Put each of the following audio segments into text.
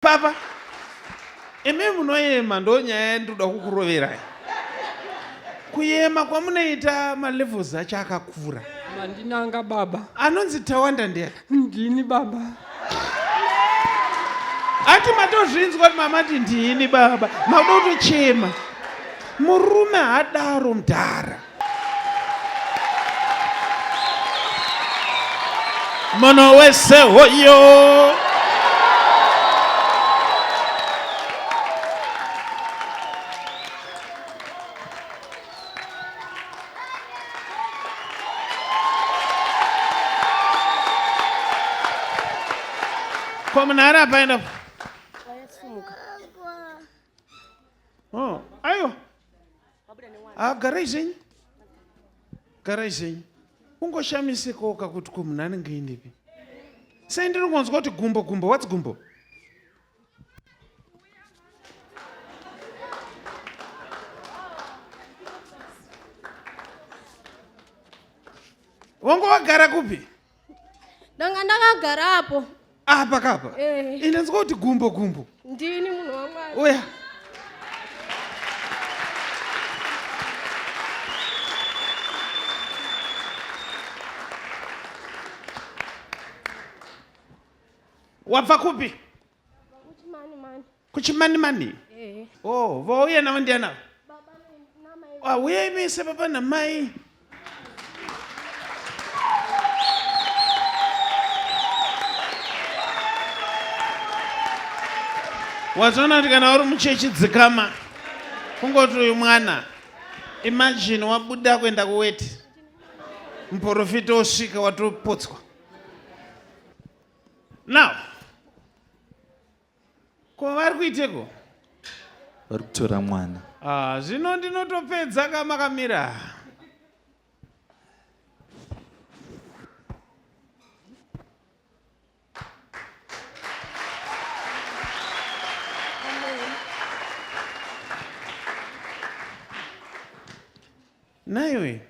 Papa, imi munoyema ndonyaya yandinoda kukuroverai. Kuyema kwamunoita malevels acho akakura. Mandinanga baba. Anonzi Tawanda ndiye. Ndini baba. Ati matozvinzwa kuti mama ti ndini baba. Makuda kutochema. Murume hadaro mdhara. Munhu wese hoyo. Ko munhu ari apa enda. Oh, aiwa. Ah, garai zvenyu. Garai zvenyu. Kungoshamisikawoka kuti ko munhu anenge indepi. Sei ndiri kunzwa kuti gumbo gumbo, what's gumbo? Wanga wagara kupi? Ndanga ndakagara apo. Apa kapa? Eh. Inanzwa kuti gumbo gumbo. Ndini munhu waMwari. Uya. Wabva kupi? Kuchimanimani. Kuchimanimani? Eh. Oh, vauya navo ndiani ava? Baba namai. Ah, uyai mese baba namai. Wazoona kuti kana uri muchechi dzikama kungoti uyu mwana imagine wabuda kuenda kuweti muprofita osvika watopotswa now ko vari kuiteko vari kutora mwana ah, zvino ndinotopedza ka makamira naiwe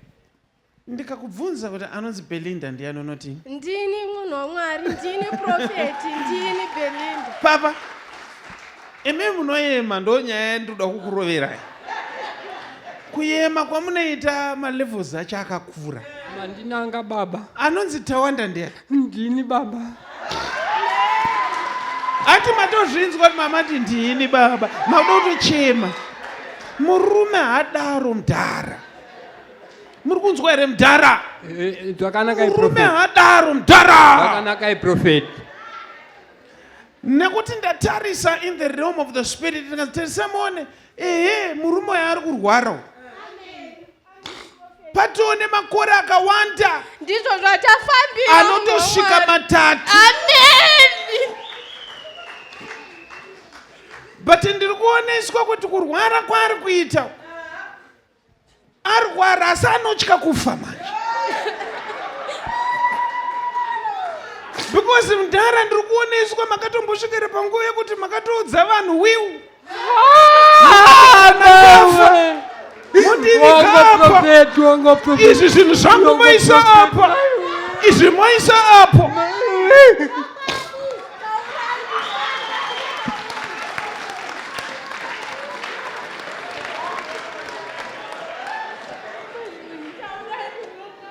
Ndikakubvunza kuti anonzi Belinda ndiyani unoti? Ndini munhu waMwari, ndini prophet, ndini Belinda. Papa, imi munoyema ndonyaya yandinoda kukuroverai. Kuyema kwamunoita malevels acho akakura. Mandinanga baba. Anonzi Tawanda ndiyani? Ndini baba. Ati matozvinzwa kuti mama ti ndini baba. Makuda kutochema. Murume hadaro mdhara. Muri kunzwa here mdhara? Eh, eh, Zvakanaka Murume hadaro mdhara. Zvakanaka prophet. Nekuti ndatarisa in the realm of the spirit ndikatarisa muone ehe murume uyo ari kurwara uyu. Patoo nemakore akawanda Ndizvo zvatafambira. anotosvika matatu. Amen. But ndiri kuoneswa kuti kurwara kwaari kuita arwara asi anotya kufa manje because mudhara ndiri kuoneswa makatombosvikira panguva yekuti makatoudza vanhu wiu mundivigapa izvi zvinhu zvangu moisa apa izvi moisa apo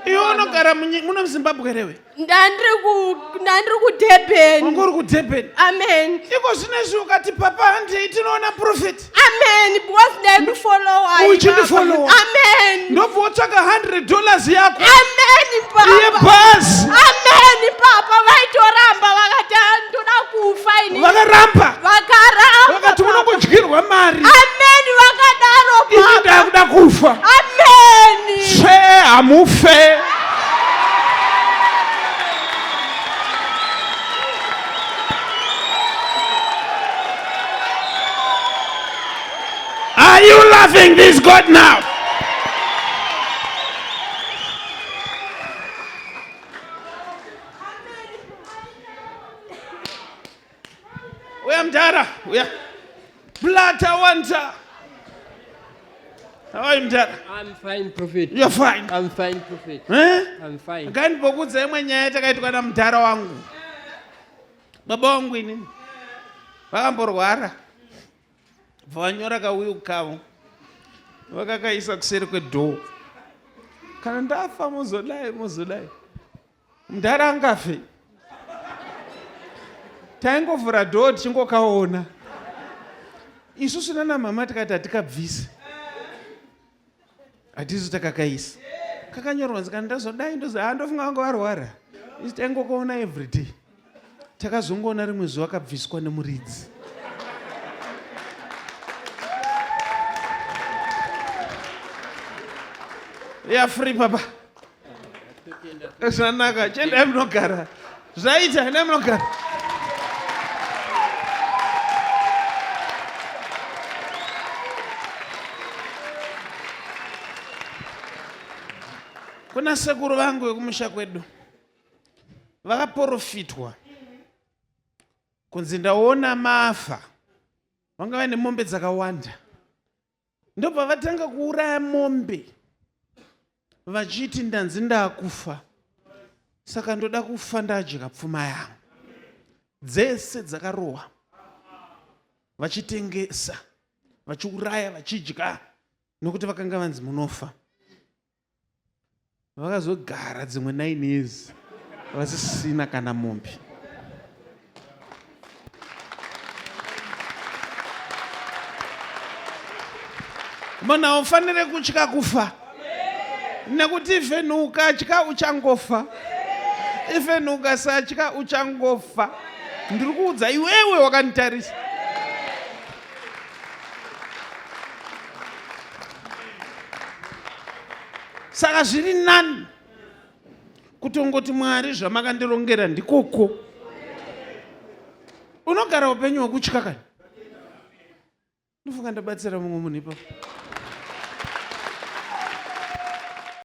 iwe unogara muno muzimbabwe rewe Ndandiri ku ndandiri ku Durban. Wanga uri ku Durban. Amen. Iko zvinezvi ukati papa handei tinoona prophet. Amen. Because ndaikufollowa. Uchindifollowa. Amen. Ndobva wotsvaka 100 dollars yako. Amen papa. Iye bhazi. Amen papa vaitoramba vakati "Ah, ndoda kufa ini. Vakaramba. Vakaramba. Vakati unongodyirwa mari. Amen vakadaro Ini papa. ndakuda kufa. Amen. Tsve hamufe. Are you loving this God now? Uya mdara, uya. Blata wanta. How are you mdara? I'm fine, Prophet. You're fine. I'm fine, Prophet. Eh? I'm fine. Ngandibokudza imwe nyaya yatakaitwa namudhara wangu. Baba wangu inini. Vakamborwara bva vanyora kauyu kavo vakakaisa kuseri kwedhoo. Kana ndafa mozodai mozodai. Mudhara angafe. Taingovhura dhoo tichingokaona. Isusu nana mama tikati hatikabvise. Hatisu takakaisa. Kakanyorwa nzi kana ndazodai ndozi haa ndofunga vanga varwara. Isu taingokaona everyday. Takazongoona rimwe zuva kabviswa nemuridzi. Ya free papa. Zvanaka, chiendai munogara. Zvaita, endai munogara. Kuna sekuru vangu vekumusha kwedu vakaporofitwa kunzi ndaona mafa, vanga vaine mombe dzakawanda, ndobva vatanga kuuraya mombe vachiti ndanzi ndakufa saka ndoda kufa ndadya pfuma yangu. Dzese dzakarohwa vachitengesa, vachiuraya, vachidya nokuti vakanga vanzi munofa. Vakazogara dzimwe 9 years vasisina kana mombe. Munhu haufanire kutya kufa nekuti even ukatya uchangofa, even ukasatya uchangofa. Ndiri kuudza iwewe wakanditarisa. Saka zviri nani kutongoti Mwari zvamakandirongera ndikoko. Unogara upenyu hwekutya kani? Ndofunga ndabatsira mumwe munhu ipapo.